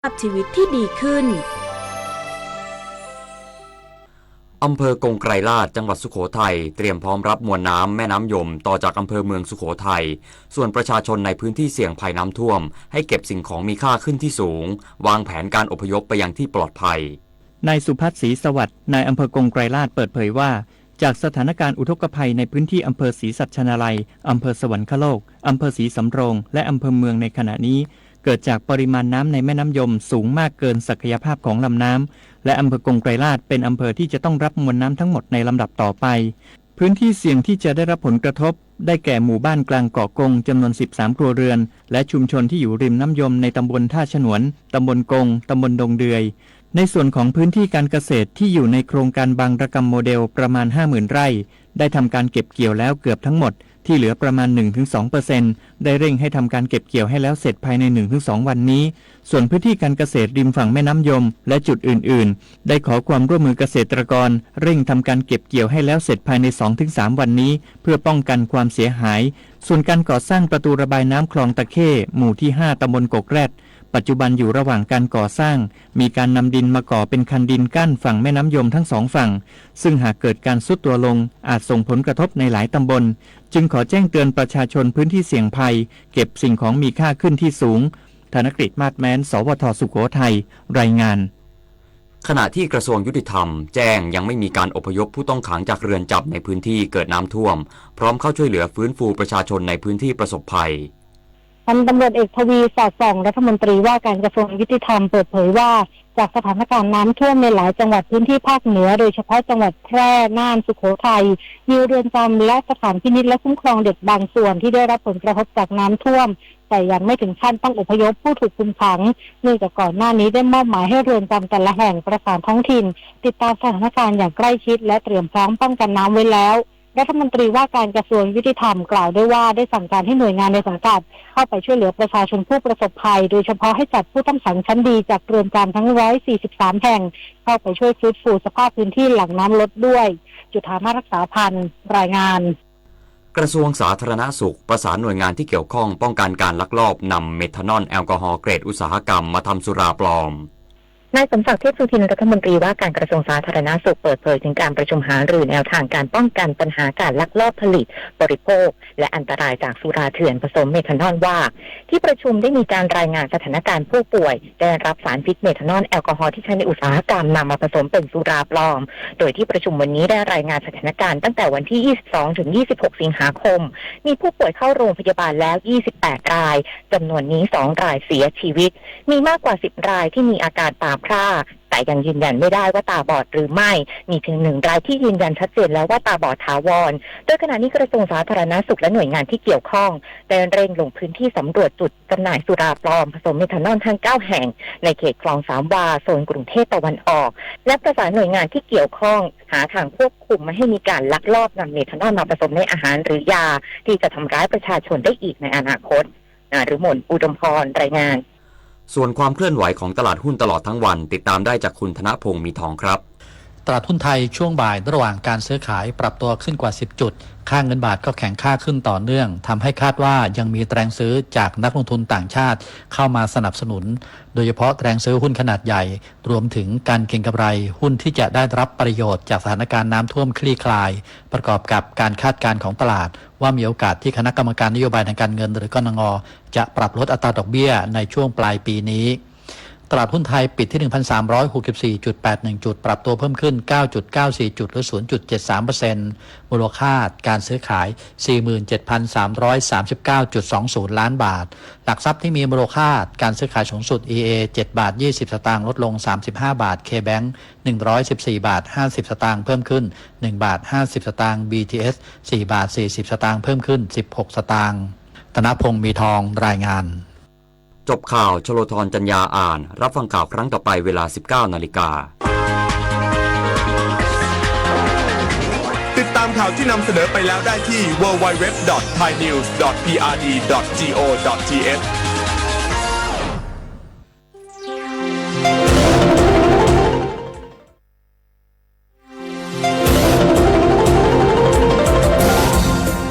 าพชีวิตที่ดีขึ้น อำเภอกงไกรลาด จังหวัดสุโขทัย เตรียมพร้อมรับมวลน้ำแม่น้ำยมต่อจากอำเภอเมืองสุโขทัย ส่วนประชาชนในพื้นที่เสี่ยงภัยน้ำท่วม ให้เก็บสิ่งของมีค่าขึ้นที่สูง วางแผนการอพยพไปยังที่ปลอดภัย นายสุพัฒน์ ศรีสวัสดิ์ นายอำเภอกงไกรลาด เปิดเผยว่า จากสถานการณ์อุทกภัยในพื้นที่อำเภอศรีสัชนาลัย อำเภอสวรรคโลก อำเภอศรีสำโรง และอำเภอเมืองในขณะนี้ เกิดจากปริมาณน้ำในแม่น้ำยมสูงมากเกินศักยภาพของลำน้ำ และอำเภอกงไกรลาดเป็นอำเภอที่จะต้องรับมวลน้ำทั้งหมดในลำดับต่อไป พื้นที่เสี่ยงที่จะได้รับผลกระทบ ได้แก่หมู่บ้านกลางเกาะกงจำนวนสิบสามครัวเรือน และชุมชนที่อยู่ริมน้ำยมในตำบลท่าฉนวน ตำบลกง ตำบลดงเดือย ในส่วนของพื้นที่การเกษตรที่อยู่ในโครงการบางระกำโมเดลประมาณห้าหมื่นไร่ ได้ทำการเก็บเกี่ยวแล้วเกือบทั้งหมด ที่เหลือประมาณหนึ่งถึงสองเปอร์เซ็นต์ ได้เร่งให้ทำการเก็บเกี่ยวให้แล้วเสร็จภายในหนึ่งถึงสองวันนี้ ส่วนพื้นที่การเกษตรริมฝั่งแม่น้ำยม และจุดอื่นๆ ได้ขอความร่วมมือเกษตรกร เร่งทำการเก็บเกี่ยวให้แล้วเสร็จภายในสองถึงสามวันนี้ เพื่อป้องกันความเสียหาย ส่วนการก่อสร้างประตูระบายน้ำคลองตะเข้ หมู่ที่ห้า ตำบลกกแร็ด ปัจจุบันอยู่ระหว่างการก่อสร้าง มีการนำดินมาก่อเป็นคันดินกั้นฝั่งแม่น้ำยมทั้งสองฝั่ง ซึ่งหากเกิดการทรุดตัวลง อาจส่งผลกระทบในหลายตำบล จึงขอแจ้งเตือนประชาชนพื้นที่เสี่ยงภัย เก็บสิ่งของมีค่าขึ้นที่สูง ธนกฤษ มาศแม้น สวท สุโขทัย รายงาน ขณะที่กระทรวงยุติธรรมแจ้งยังไม่มีการอพยพผู้ต้องขังจากเรือนจำในพื้นที่เกิดน้ำท่วม พร้อมเข้าช่วยเหลือฟื้นฟูประชาชนในพื้นที่ประสบภัย พันตำรวจเอก ทวี สอดส่อง รัฐมนตรีว่าการกระทรวงยุติธรรมเปิดเผยว่า จากสถานการณ์น้ำท่วมในหลายจังหวัดพื้นที่ภาคเหนือ โดยเฉพาะจังหวัดแพร่ น่าน สุโขทัย มีเรือนจำและสถานพินิจและคุ้มครองเด็กบางส่วนที่ได้รับผลกระทบจากน้ำท่วม แต่ยังไม่ถึงขั้นต้องอพยพผู้ถูกคุมขัง เนื่องจากก่อนหน้านี้ได้มอบหมายให้เรือนจำแต่ละแห่งประสานท้องถิ่น ติดตามสถานการณ์อย่างใกล้ชิด และเตรียมพร้อมป้องกันน้ำไว้แล้ว รัฐมนตรีว่าการกระทรวงยุติธรรมกล่าวด้วยว่า ได้สั่งการให้หน่วยงานในสังกัดเข้าไปช่วยเหลือประชาชนผู้ประสบภัย โดยเฉพาะให้จัดผู้ต้องขังชั้นดีจากเรือนจำทั้งร้อยสี่สิบสามแห่ง เข้าไปช่วยฟื้นฟูสภาพพื้นที่หลังน้ำลดด้วย จุฑามาศ รักษาพันธ์ รายงาน กระทรวงสาธารณสุขประสานหน่วยงานที่เกี่ยวข้องป้องกันการลักลอบนำเมทานอลแอลกอฮอล์เกรดอุตสาหกรรมมาทำสุราปลอม นายสมศักดิ์ เทพสุทิน รัฐมนตรีว่าการกระทรวงสาธารณสุขเปิดเผยถึงการประชุมหารือแนวทางการป้องกันปัญหาการลักลอบผลิต บริโภค และอันตรายจากสุราเถื่อนผสมเมทานอลว่า ที่ประชุมได้มีการรายงานสถานการณ์ผู้ป่วยได้รับสารพิษเมทานอลแอลกอฮอล์ที่ใช้ในอุตสาหกรรมนำมาผสมเป็นสุราปลอม โดยที่ประชุมวันนี้ได้รายงานสถานการณ์ตั้งแต่วันที่ยี่สิบสองถึงยี่สิบหกสิงหาคม มีผู้ป่วยเข้าโรงพยาบาลแล้วยี่สิบแปดราย จำนวนนี้สองรายเสียชีวิต มีมากกว่า สิบรายที่มีอาการตาพร่า แต่ยังยืนยันไม่ได้ว่าตาบอดหรือไม่ มีเพียงหนึ่งรายที่ยืนยันชัดเจนแล้วว่าตาบอดถาวร โดยขณะนี้กระทรวงสาธารณสุขและหน่วยงานที่เกี่ยวข้องได้เร่งลงพื้นที่สำรวจจุดจำหน่ายสุราปลอมผสมเมทานอลทั้งเก้าแห่ง ในเขตคลองสามวา โซนกรุงเทพตะวันออก และประสานหน่วยงานที่เกี่ยวข้องหาทางควบคุมไม่ให้มีการลักลอบนำเมทานอลมาผสมในอาหารหรือยาที่จะทำร้ายประชาชนได้อีกในอนาคต นฤมล อุดมพร รายงาน ส่วนความเคลื่อนไหวของตลาดหุ้นตลอดทั้งวัน ติดตามได้จากคุณธนพงษ์ มีทองครับ ตลาดหุ้นไทยช่วงบ่ายระหว่างการซื้อขายปรับตัวขึ้นกว่า สิบจุด ค่าเงินบาทก็แข็งค่าขึ้นต่อเนื่อง ทำให้คาดว่ายังมีแรงซื้อจากนักลงทุนต่างชาติเข้ามาสนับสนุน โดยเฉพาะแรงซื้อหุ้นขนาดใหญ่ รวมถึงการเก็งกำไรหุ้นที่จะได้รับประโยชน์จากสถานการณ์น้ำท่วมคลี่คลาย ประกอบกับการคาดการณ์ของตลาด ว่ามีโอกาสที่คณะกรรมการนโยบายทางการเงิน หรือกนง จะปรับลดอัตราดอกเบี้ยในช่วงปลายปีนี้ ตลาดหุ้นไทยปิดที่ หนึ่งพันสามร้อยหกสิบสี่จุดแปดหนึ่งจุด ปรับตัวเพิ่มขึ้น เก้าจุดเก้าสี่จุด หรือ ศูนย์จุดเจ็ดสามเปอร์เซ็นต์ มูลค่าการซื้อขาย สี่หมื่นเจ็ดพันสามร้อยสามสิบเก้าจุดสองศูนย์ล้านบาท หลักทรัพย์ที่มีมูลค่าการซื้อขายสูงสุด อีเอ เจ็ดบาทยี่สิบสตางค์ ลดลงสามสิบห้าบาท เคแบงก์ หนึ่งร้อยสิบสี่บาทห้าสิบสตางค์ เพิ่มขึ้นหนึ่งบาทห้าสิบสตางค์ บีทีเอส สี่บาทสี่สิบสตางค์ เพิ่มขึ้นสิบหกสตางค์ ธนพงษ์ มีทอง รายงาน จบข่าว ชโลธร จันยาอ่าน รับฟังข่าวครั้งต่อไปเวลา สิบเก้านาฬิกา ติดตามข่าวที่นำเสนอไปแล้วได้ที่ ดับเบิลยู ดับเบิลยู ดับเบิลยู ดอท ไทยนิวส์ ดอท พีอาร์ดี ดอท จีโอ ดอท ทีเอช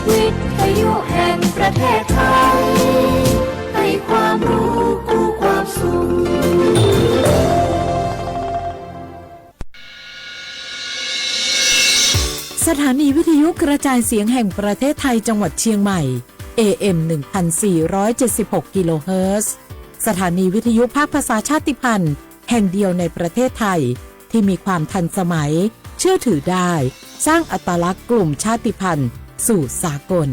วิทยุแห่งประเทศไทย ให้ความรู้คู่ความสุข สถานีวิทยุกระจายเสียงแห่งประเทศไทยจังหวัดเชียงใหม่ เอ เอ็ม หนึ่งพันสี่ร้อยเจ็ดสิบหก กิโลเฮิรตซ์ สถานีวิทยุภาคภาษาชาติพันธุ์แห่งเดียวในประเทศไทย ที่มีความทันสมัย เชื่อถือได้ สร้างอัตลักษณ์กลุ่มชาติพันธุ์สู่สากล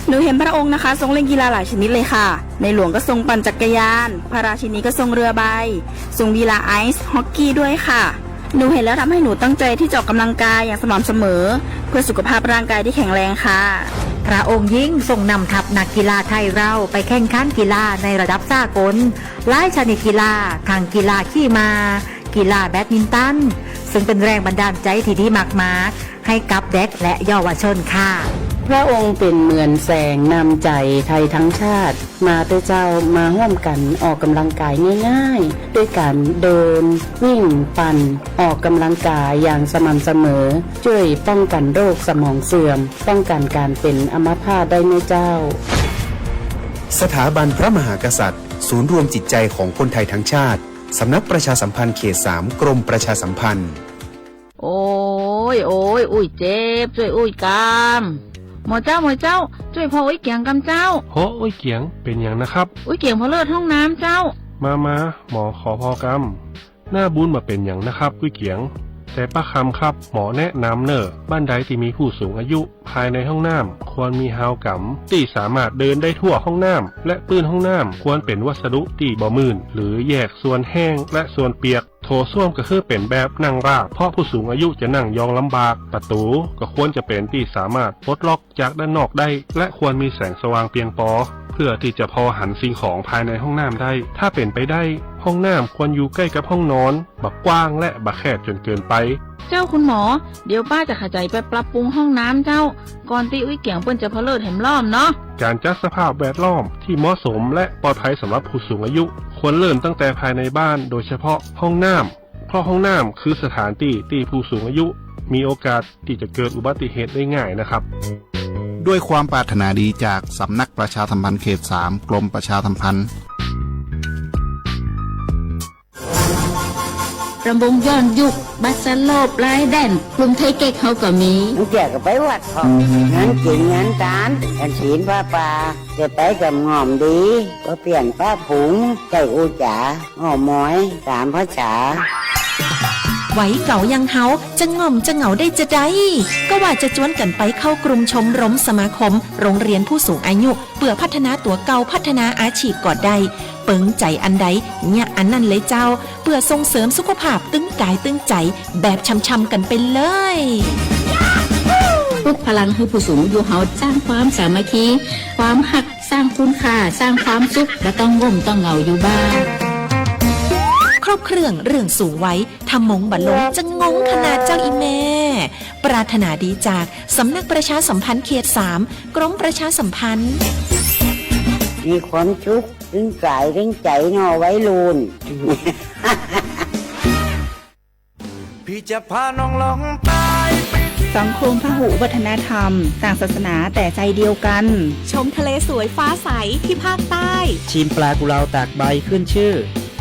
หนูเห็นพระองค์นะคะทรงเล่นกีฬาหลายชนิดเลยค่ะ ในหลวงก็ทรงปั่นจักรยาน พระราชินีก็ทรงเรือใบ ทรงกีฬาไอซ์ฮอกกี้ด้วยค่ะ หนูเห็นแล้วทำให้หนูตั้งใจที่จะออกกำลังกายอย่างสม่ำเสมอ เพื่อสุขภาพร่างกายที่แข็งแรงค่ะ พระองค์ยิ่งทรงนำทัพนักกีฬาไทยเราไปแข่งขันกีฬาในระดับสากล หลายชนิดกีฬา ทั้งกีฬาขี่ม้า กีฬาแบดมินตัน ซึ่งเป็นแรงบันดาลใจที่ดีมากๆ ให้กับเด็กและเยาวชนค่ะ พระองค์เป็นเหมือนแสงนำใจไทยทั้งชาติ มาเถอะเจ้า มาร่วมกันออกกำลังกายง่ายๆ ด้วยการเดิน วิ่ง ปั่น ออกกำลังกายอย่างสม่ำเสมอ ช่วยป้องกันโรคสมองเสื่อม ป้องกันการเป็นอัมพาตได้นะเจ้า สถาบันพระมหากษัตริย์ ศูนย์รวมจิตใจของคนไทยทั้งชาติ สำนักประชาสัมพันธ์เขตสาม กรมประชาสัมพันธ์ โอ้ย โอ้ย อุ้ยเจ็บ ช่วยอุ้ยกำ หมอเจ้า หมอเจ้า ช่วยพออุ้ยเกียงกำเจ้า โห อุ้ยเกียง เป็นหยังนะครับ อุ้ยเกียงพอเลิศห้องน้ำเจ้า มา มา หมอขอพอกำ หน้าบุญบ่เป็นหยังนะครับ อุ้ยเกียง แต่ป้าคำครับ หมอแนะนำเน่อ บ้านใดที่มีผู้สูงอายุ ภายในห้องน้ำควรมีฮาวกำ ที่สามารถเดินได้ทั่วห้องน้ำ และพื้นห้องน้ำควรเป็นวัสดุที่บ่มื่น หรือแยกส่วนแห้งและส่วนเปียก โถส้วมก็คือเป็นแบบนั่งราบ เพราะผู้สูงอายุจะนั่งยองลำบาก ประตูก็ควรจะเป็นที่สามารถปลดล็อกจากด้านนอกได้ และควรมีแสงสว่างเพียงพอ เพื่อที่จะพอหันสิ่งของภายในห้องน้ำได้ ถ้าเป็นไปได้ ห้องน้ำควรอยู่ใกล้กับห้องนอน บ่กว้างและบ่แคบจนเกินไป เจ้าคุณหมอ เดี๋ยวป้าจะขยายไปปรับปรุงห้องน้ำเจ้า ก่อนตี้อุ้ยเกียงเปิ้นจะพอเลิศแหมรอบเนาะ การจัดสภาพแวดล้อมที่เหมาะสมและปลอดภัยสำหรับผู้สูงอายุ ควรเริ่มตั้งแต่ภายในบ้าน โดยเฉพาะห้องน้ำ เพราะห้องน้ำคือสถานที่ที่ผู้สูงอายุมีโอกาสที่จะเกิดอุบัติเหตุได้ง่ายนะครับ ด้วยความปรารถนาดีจากสำนักประชาสัมพันธ์เขตสาม กรมประชาสัมพันธ์ รำวงย้อนยุค บัสโลป ไลแดน กรุงเทพเก๊กเขาก็มี มันเกี่ยวกับไปวัดพ่องานกินงานการ กันศีลผ้าป่า จะไปกับง่อมดี ก็เปลี่ยนป้าผง ใส่อูจ๋า อ้อมอย สามภาษา วัยเก๋าอย่างเฮา จะง่อมจะเหงาได้จะใด ก็ว่าจะจวนกันไปเข้ากลุ่มชมรมสมาคม โรงเรียนผู้สูงอายุ เปื่อพัฒนาตั๋วเก่า พัฒนาอาชีพก็ได้ เปิงใจ๋อันใด เยียะอันนั้นเลยเจ้า เปื่อส่งเสริมสุขภาพตึงกายตึงใจ๋ แบบช่ำๆกันไปเลย ปลุกพลังให้ผู้สูงอายุเฮา สร้างความสามัคคี ความฮัก สร้างคุณค่า สร้างความสุข บ่ต้องง่มต้องเหงาอยู่บ้าน ครบเครื่องเรื่องสูงวัย ถ้ามงบ่ลงจะงงขนาดเจ้าอีแม่ ปรารถนาดีจากสำนักประชาสัมพันธ์เขตสาม กรมประชาสัมพันธ์ มีความสุข ตึงกายตึงใจ๋เนาะวัยรุ่น พี่จะพาน้องลองใต้ไปเที่ยว สังคมพหุวัฒนธรรม ต่างศาสนาแต่ใจเดียวกัน ชมทะเลสวยฟ้าใสที่ภาคใต้ ชิมปลากุเลาตากใบขึ้นชื่อ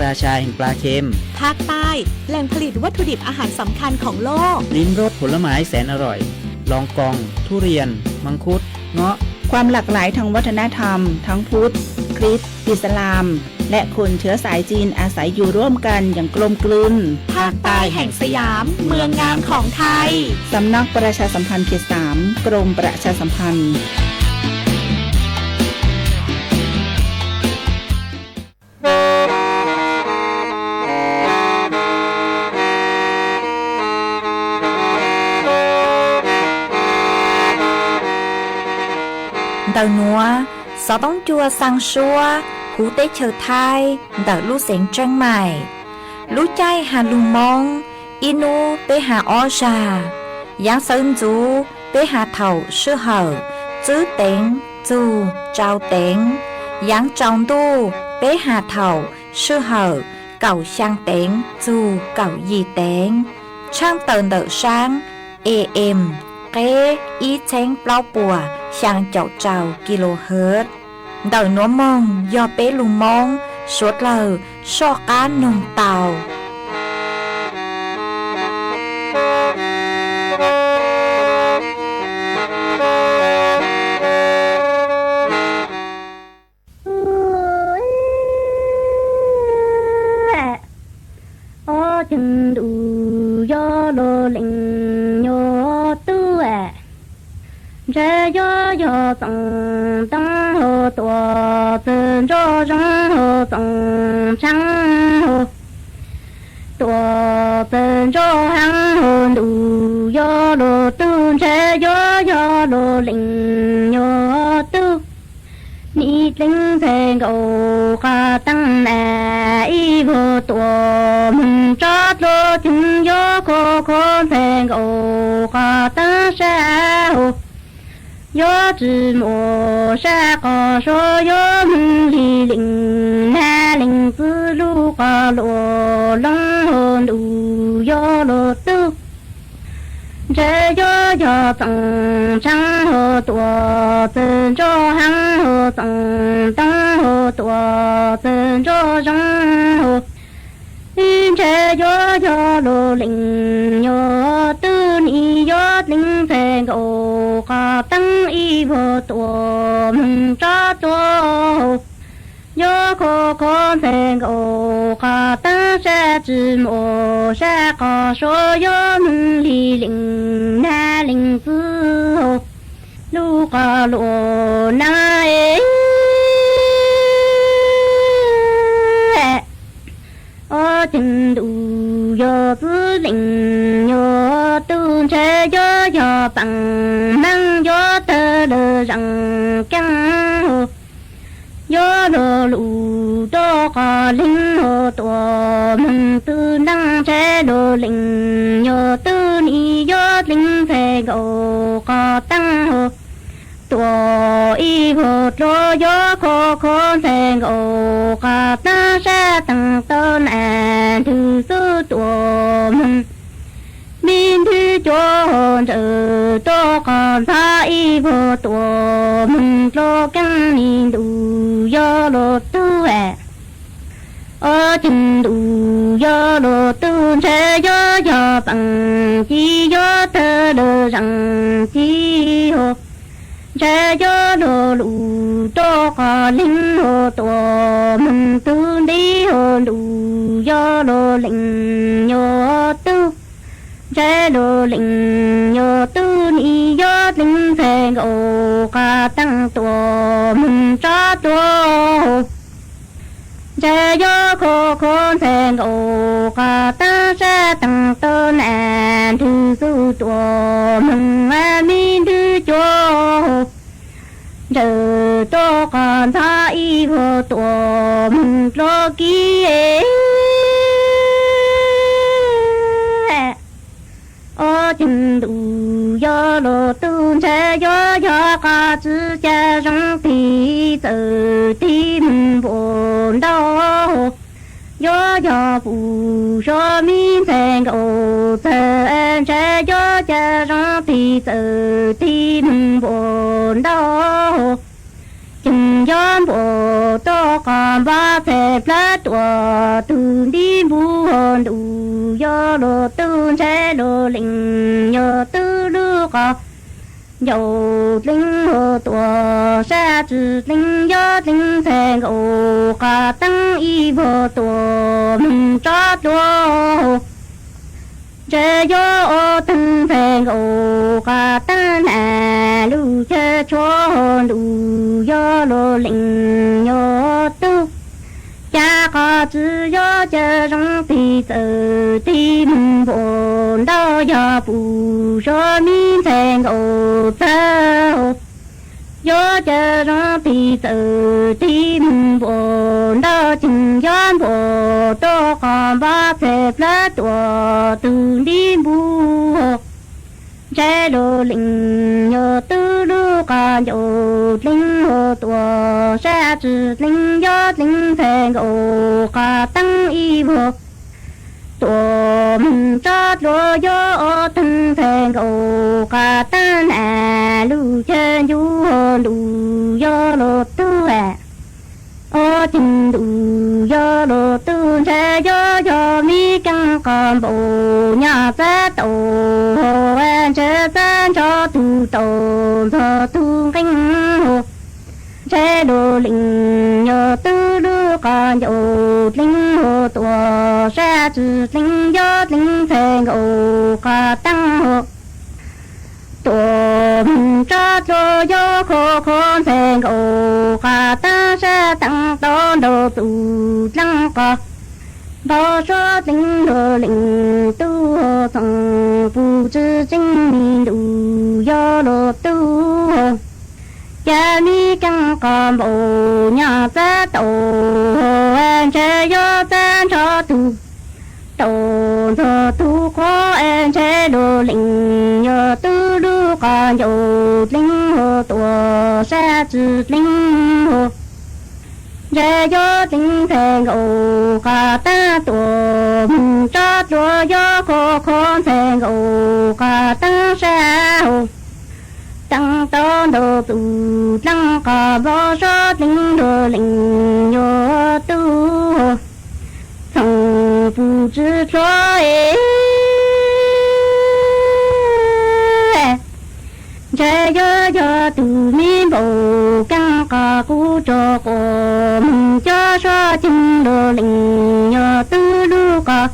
ราชาแห่งปลาเค็ม ภาคใต้ แหล่งผลิตวัตถุดิบอาหารสำคัญของโลก ลิ้มรสผลไม้แสนอร่อย ลองกอง ทุเรียน มังคุด เงาะ ความหลากหลายทางวัฒนธรรม ทั้งพุทธ คริสต์ อิสลาม และคนเชื้อสายจีนอาศัยอยู่ร่วมกันอย่างกลมกลืน ภาคใต้แห่งสยาม เมืองงามของไทย สำนักประชาสัมพันธ์เขตสาม กรมประชาสัมพันธ์ Ntawm nuav, xov tooj cua xaa suab huv teb chaws Thaib ntawm lub xeev Tseeb Maim. Lub caij has lug Moob, ib nub peb has ob zag. Yaav xawv ntxuv peb has thaum sij hawm tswb teev txug tsau teev. Yaav tsaus ntuj peb has thaum sij hawm kaum xyaa teev txug kaum yim teev. Tshaaj tawm ntawm saab A M qeb ib txheeb plaub puas xyaa caum rau kilohertz. Ntawm nuav moog yog peb lug Moob suav dlawg soj qaab noog tau. txoos toob hau, tuam txawg nroj zoo hau, txoos tshaab hau, tuam txawg nroj heev hau, ntuj yuav luag tug, ntshav yuav yog luag leej yuav tug. Nim dleev ntxhais nkaus qhov teeb na, ib vuag tuam moog tsob dlua, ceeb yuav khov kho ntxhais nkaus qhov teeb sab hau. Yuav tsi muaj sab qhov suav, yuav moog li leej nab leej txwv, lub qhov luam loob hau, ntuj yuav luag tug. Ntshav yuav yog txoos tshaab hau, tuam txawg nroj heev hau, txoos toob hau, tuam txawg nroj zoo hau. Ib ntshav yuav yog luag leej yuav tug, nim yuav dleev ntxhais nkaus qhov teeb, ib vuag tuam moog tsob dlua hau. Yuav khov kho ntxhais nkaus qhov teeb sab, tsi muaj sab qhov suav, yuav moog li leej nab leej txwv hau. Lub qhov luam na, ob ceeg ntuj yuav txwv, leej yuav tug, ntshav yuav yog paam meej, yuav tawg lawm zeem keeb hau. Yuav luag lug rua qhov leeg hau, tuam moog tug ntaag, ntshav luag leej yuav tug, nim yuav dleev ntxhais nkaus qhov teeb hau. Tuam ib vuag dlua, yuav khov kho ntxhais nkaus qhov teeb sab, teeb tau na, ntug xub tuam moog. Mib ntug cuav hau, ntsawm rua qhov ntxhov, ib vuag tuam moog dlua keeb, nim ntuj yuav luag tug. Ob ceeg ntuj yuav luag tug, ntshav yuav yog paam ci, yuav tawg lawm zeem ci hau. Ntshav yuav luag lug rua qhov leeg hau, tuam moog tug nti hau, ntuj yuav luag leej yuav tug. Ntshav luag leej yuav tug, nim yuav dleev ntxhais nkaus qhov teeb, tuam moog tsob dlua hau. Ntshav yuav khov kho ntxhais nkaus qhov teeb sab, teeb tau na, ntug xub tuam moog, mib ntug cuav hau, ntsawm rua qhov ntxhov, ib vuag tuam moog dlua kiv. Ob ceeg ntuj yuav luag tug, ntshav yuav yog qhov tsi ca zoo, tig txawm tig moog npuam ntau hau. Yuav yog puj suav, mib ntxhais nkaus txhais, ntshav yuav ca zoo, tig txawm tig moog npuam ntau hau. Ceeg yuav npuam rua qhov npab, txhais plawg tuam tug nti npuv hau, ntuj yuav luag tug, ntshav luag leej yuav tug, lub qhov ncauj dleev hau, tuam sab tsi dleev, yuav dleev ntxhais nkaus qhov teeb, ib vuag tuam moog tsob dlua hau. Ntshav yuav ob teeg ntxhais nkaus qhov teeb na, lub chaw tshuav hau, ntuj yuav luag leej yuav tug. Ca qhov tsi yuav ca zoo, tig txawm tig moog npuam ntau, yog puj suav, mib ntxhais nkaus txhais hau. Yuav ca zoo, tig txawm tig moog npuam ntau, ceeg yuav npuam rua qhov npab, txhais plawg tuam tug nti npuv hau. Ntshav luag leej yuav tug, lub qhov ncauj dleev hau, tuam sab tsi dleev, yuav dleev ntxhais nkaus qhov teeb, ib vuag tuam moog tsob dlua, yuav ob teeg ntxhais nkaus qhov teeb na, lub chaw ncu hau, ntuj yuav luag tug. Ob ceeg ntuj yuav luag tug, ntshav yuav yog mib keeb, qhov npau nyaj txab tau hau, ntshav txab ntsho tug tau ntxhov tug nqeeb hau. Ntshav luag leej yuav tug, lub qhov ncauj dleev hau, tuam sab tsi dleev, yuav dleev ntxhais nkaus qhov teeb hau. Tuam moog tsob dlua, yuav khov Khov ntxhais nkaus qhov teb sab teev tau nraug txuj dleej qhov npau suav dleev luag leej tub txoov puj tsi tseeb me ntuj yog luag tub. Cas me keeb qhov npaum nyaj txab tau, ntshai yog txab nrho tug tau ntxog tug qhov, ntshai luag leej yog tub lub qhov ncauj dleev hauv tuaj sab tsi dleev hauv. Ntshai yog dleev ntxhais nkaus qhov teb tuaj moog tsob dluav, yog khov khov ntxhais nkaus qhov teb sab hauv teev tau nraug txuj dleej qhov npau suav dleev luag leej yog tub txoov puj tsi dluav. Ntshai yog yog tug me npaum keeb qhov kuv tso quas moog cov suav ceeb luag leej yog tub lub qhov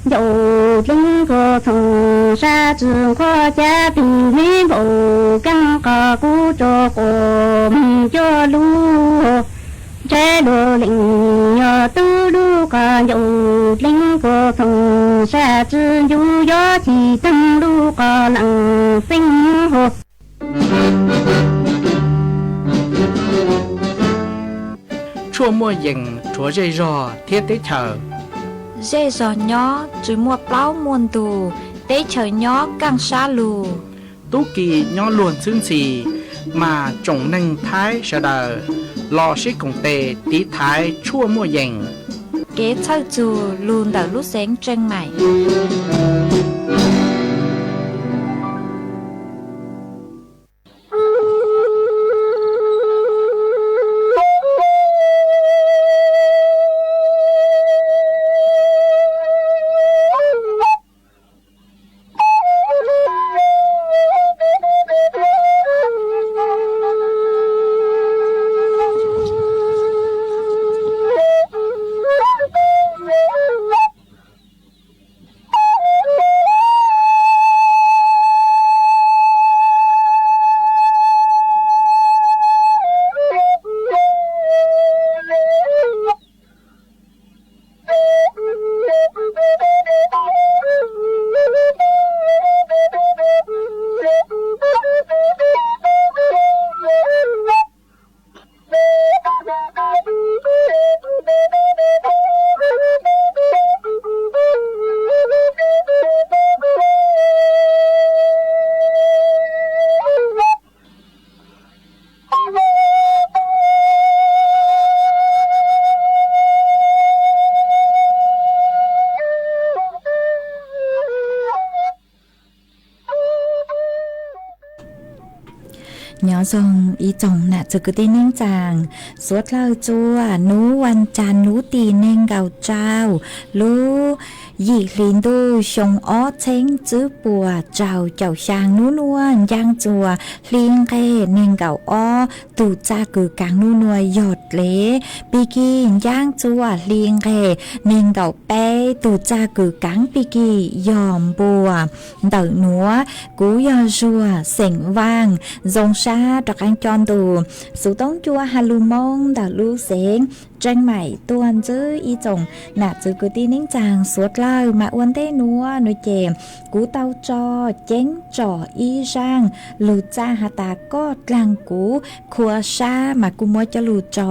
ncauj dleev kuas txoov sab tsi nqhuab. Cas tug me npaum keeb qhov kuv tso quas moog cov lub ntshai luag leej yog tub lub qhov ncauj dleev kuas txoov sab tsi ncu, yog ci teeg lub qhov leej xeeb hauv. Tshuaj muaj yees rhuav zej zog thiab teb chaws. Zej zog nyob tsi muaj plaub muaj ntug, teb chaws nyob kaaj sab lug. Tub ki nyob luag ntxhwb ntxhi, mas tsoom neeg Thaib sawv daws los sib koom tes tiv thaiv tshuaj muaj yees. Kev txhawj txug lug ntawm lub xeev Tseej Maim. Nyob zoo ib tsoom nam txwv kwv tij neej tsaa, suav dlawg txua nub vaj tsaa nub tim neeg nkaum rau lub yim hli ntuj xyoo ob txheeb tswb puas rau caum xyaa nub nuav ncaaj txua hli nqeg neeg nkaum ob tug txaj kws kaav nub nuav yog dlev, pig kig ncaaj txua hli nqeg neeg nkaum peb tug txaj kws kaav pig kig yog npua. Ntawm nuav kuv yog Zuag xeem Vaaj, zoo sab rov qaab coj ntu xuv toob cua ha lug Moob ntawm lub xeev Tseej Maim tuaj ntsib ib tsoom nam txwv kwv tij neej tsaa suav dlawg. Mas ua ntej nuav nuav ces kuv tau tso ceeb tsom ib zaaj lug txaj has tas koj dlaag kuv khua sab mas kuj muab coj lug tso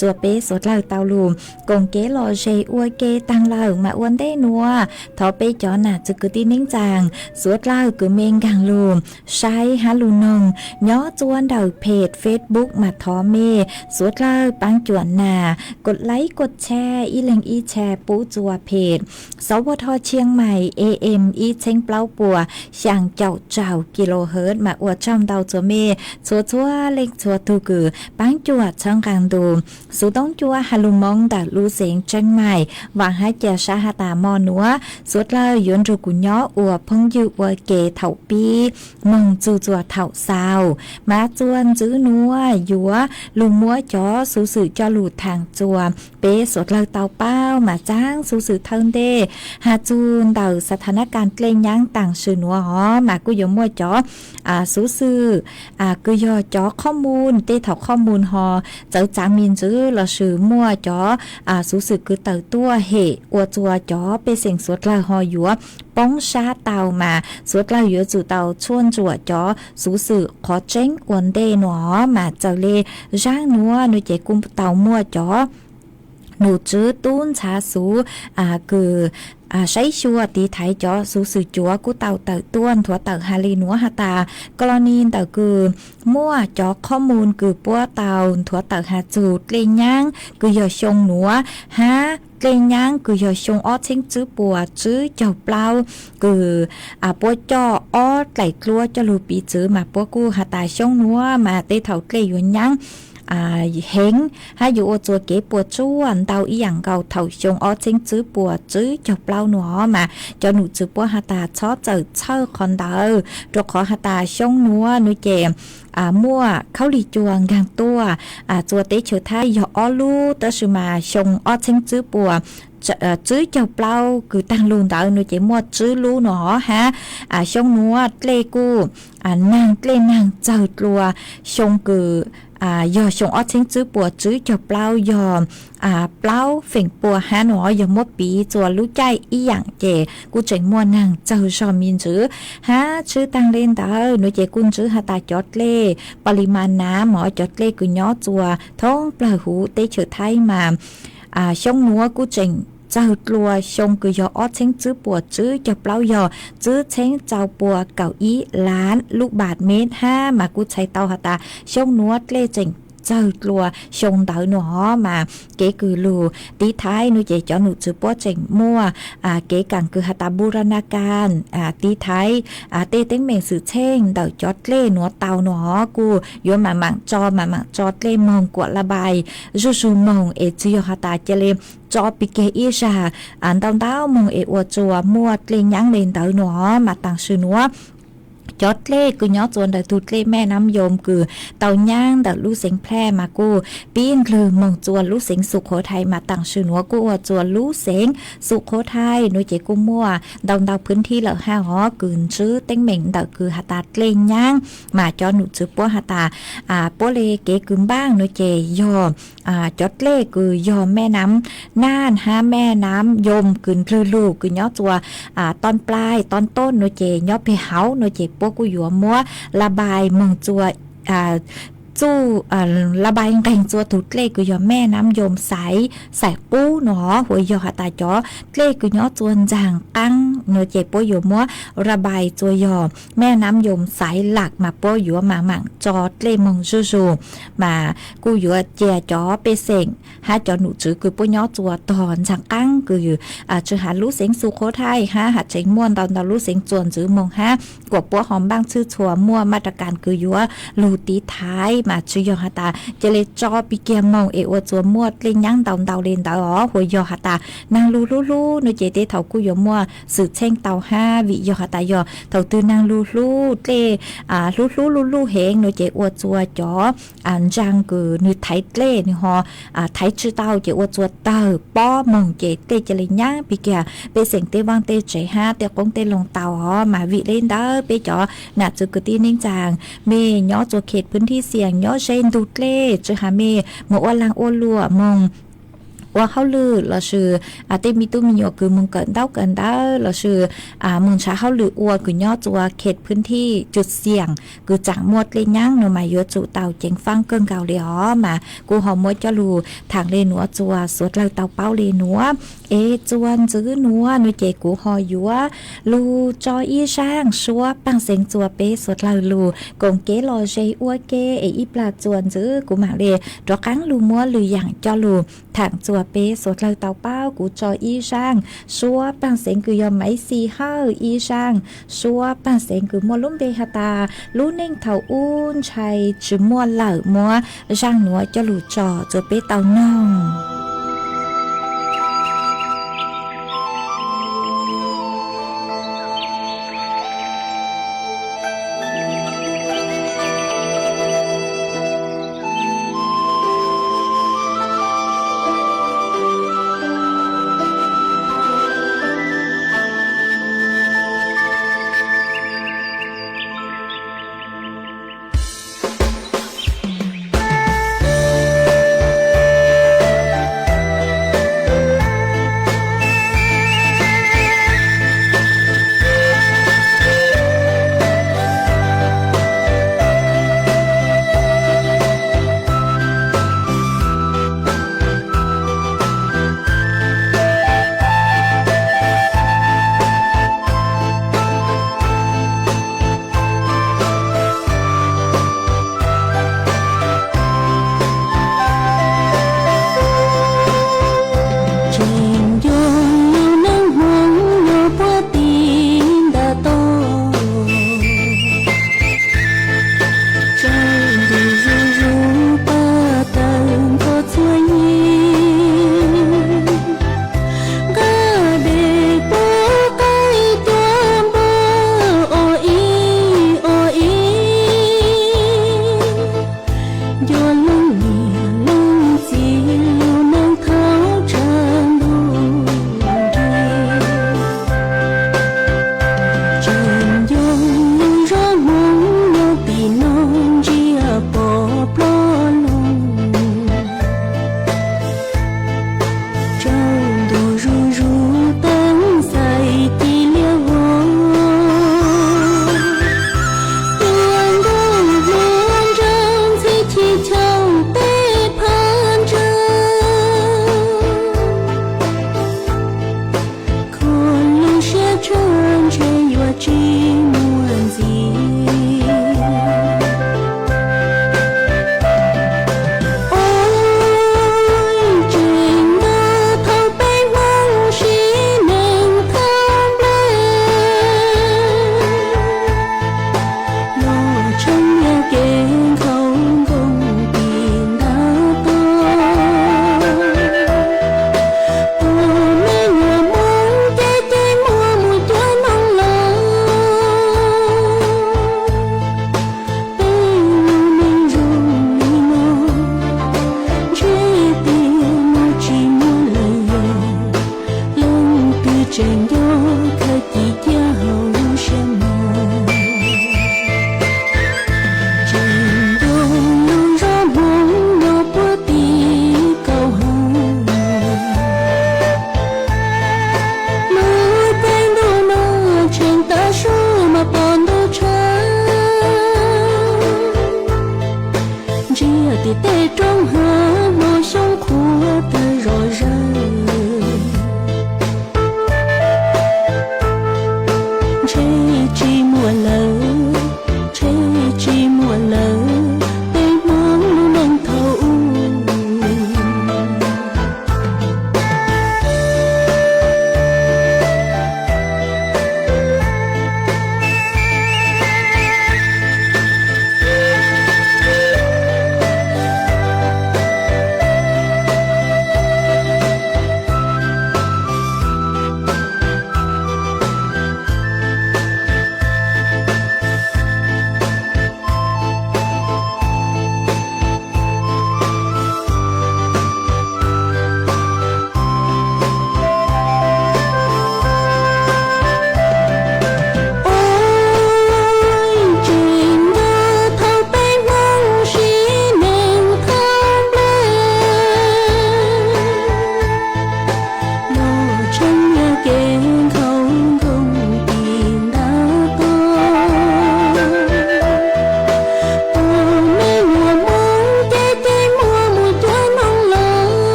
rua peb suav dlawg tau lug koom kev lom zem ua ke taag lawm. Mas ua ntej nuav thov peb cov nam txwv kwv tij neej tsaa suav dlawg kws mej nkaag lug saib hab lug noog nyob txua ntawm peg Facebook mas thov mej suav dlawg paab cuam nas kua laib kua tshare ib leeg ib tshare pub txua peg Sov Ua Dho Tshiab Mais A M ib txheeb plaub puas xyaa caum rau kilohertz. Mas ua tsaug ntau txua mej txhua txhua leej txhua tug kws paab cuam txhawb nqaa ntu xuv toob cua ha lug Moob ntawm lub xeev Tseej Mais. Vaam hab ca sab has tas mo nuav suav dlawg yuav nrug kuv nyob ua phooj ywg ua ke thaum pib moog txug txua thaum xaus. Mas Txuas ntxwv nuav yuav lug muab cov xuv xwm coj lug thaam txuas peb suav dlawg tau paub mas txav xuv xwm thawj ntej has txug ntawm xav tha nab kas dlej nyaab taam sim nuav os mas kuj yuav muaj cov xuv xwm kws yog cov qhob mus, tej thaum qhob mus ho txawv txav me ntsis lossis muaj cov xuv xwm kws tawm tuaj hem ua txuas cov pej xeem suav dlawg ho yuav poob sab tau mas suav dlawg yuav tsum tau tshuaj ntsuam cov xuv xwm qhov tseeb ua ntej nuav. Mas txawm le zaab nuav nuav ces kuj tau muaj cov num tswv tub ntxhaav xuv kws saib xyuas tiv thaiv cov xuv xwm cuav kuj tau tawm tuaj nthuav tawm has le nuav has tas, koj los nij ntawm kws muaj cov qhob mus kws puab tau nthuav tawm has txug dlej nyaab kws yog xyoo nuav hab dlej nyaab kws yog xyoo ob txheeb tswb puas tswb caug plaub kws puab coj ob dlaim dluab coj lug piv txwv mas puab kuj has tas xyoo nuav mas tej thaum dlej yuav nyaab heev hab yuav ua txuas kev puas tsuaj ntau ib yaam nkaus thaum xyoo ob txheeb tswb puas tswb caug plaub nuav mas cov num tswv puab has tas txhob txawm txhawj qhov ntawd rua qhov has tas xyoo nuav nuav ces muaj khaub lig cua nkaag tuaj txuas teb chaws Thaib yog ob lub tab sis mas xyoo ob txheeb tswb puas tswb caug plaub kws taag lug ntawd nuav ces muaj tswb lub nuav hab xyoo nuav dlej kuj naag dlej naag txawg dlua xyoo kws yog xyoo ob txheeb tswb puas tswb caug plaub yog plaub feem pua hab nuav yog muab piv txuas lub caij ib yaam ces kuj tseem muaj naag txawg zog me ntsis hab tshwj taag le ntawd nuav ces kuj ntswb has tas cov dlej pa li mas nav mog cov dlej kws nyob txuas thoob plawg huv teb chaws Thaib mas xyoo nuav kuj tseem txawg dlua xyoo kws yog ob txheeb tswb puas tswb caug plaub yog tswb txheeb rau pua kaum ib lab lub pas mev hab mas kuj txhais tau has tas xyoo nuav dlej tseem txawg dlua xyoo ntawd nuav hov mas kev kws lug tiv thaiv nuav ces cov num tswv puab tseem muaj kev kaam kws has tas npu ra na kas tiv thaiv tej teeb meem xwm txheej ntawm cov dlej nuav tau nuav hov kuj yuav maam maam tso maam maam tso dlej moog kuam la npais zuj zug moog es tsi yog has tas ca le tso pig kag ib zag ntau ntau moog es ua txuas muaj dlej nyaab le ntawd nuav hov mas taam sim nuav cov dlej kws nyob txuas ntawm tug dlej mej nam yoos kws tau nyaab ntawm lub xeev Plej mas kuj pib ndlwg moog txuas lub xeev Xu Qhuv Thai mas taam sim nuav kuj ua txuas lub xeev Xu Qhuv Thai nuav ces kuj muaj ntau ntau phwv thib lawm hab hov kws ntswb teeb meem ntawm kws has tas dlej nyaab mas cov num tswv puab has tas puab le kev kws npaaj nuav ces yog cov dlej kws yog mej nam Naj hab mej nam yoos kws ndlwg lug kws nyob txuas Tooj Plai Tooj Tooj nuav ces nyob peg hauv nuav ces puab kuj yuav muab la npais moog txuas txuj la npais nqeeg txuas tug dlej kws yog mej nam yoos Xaiv Xaiv Qub nuav hov huas yog has tas cov dlej kws nyob txuas ntxaag qaab nuav ces puab yuav muab la npais txuas yog mej nam yoos Xaiv Lam mas puab yuav maam maam tso dlej moog zuj zug mas kuj yuav cia cov pej xeem hab cov num tswv kws puab nyob txuas tog ntxaag qaab kws tsi has lub xeev Xu Qhuv Thai hab has tseem muaj ntau ntau lub xeev txuas ntxwv moog hab kuas puab ho npaaj tshwj txhua muaj maj ra kas kws yuav lug tiv thaiv mas tsi yog has tas ca le tso pig kag moog es ua txuas muaj dlej nyaab ntau ntau le ntawd hov huas yog has tas naag lug hlub hlub nuav ces tej thaum kuj yuav muaj xwm txheej tau hab vim yog has tas yog thaum twg naag lug hlub dlej hlub hlub luj luj heev nuav ces ua txuas cov ntsaa kws nwg thaiv dlej nwg ho thaiv tsi tau ces ua txuas tawg pob moog ces dlej ca le nyaab pig kag pej xeem tej vaaj tej tsev hab tej qoob tej loo tau hov mas vim le ntawd peb cov nam txwv kwv tij neej tsaa mej nyob txuas khem phwv thib xiam nyob ze ntug dlej tsi has mej moog ua laag ua luam moog ua hauj lwm lossis tej me tub me nyuam kws moog kawm ntaub kawm ntawv lossis moog nrhav hauj lwm ua kws nyob txuas khem phwv thib cwm xiam kws tsaam muaj dlej nyaab nuav mas yuav tsum tau ceev faab kawg nkaus le hov mas kuj ho muab coj lug thaam le nuav txuas suav dlawg tau paub le nuav. Es txuas ntxwv nuav nuav ces kuv ho yuav lug tso ib zaaj suab paaj xeev txuas peb suav dlawg lug koom kev lom zem ua ke es ib plag txuas ntxwv kuv maam le rov qaab lug muab lwm yaam coj lug thaam txuas peb suav dlawg tau paub. Kuv tso ib zaaj suab paaj xeev kws yog maiv xis hawj, ib zaaj suab paaj xeev kws muaj lub npe has tas lub neej thaum ub ntshai tsi muaj lawm, muab zaaj nuav coj lug tso txuas peb tau noog.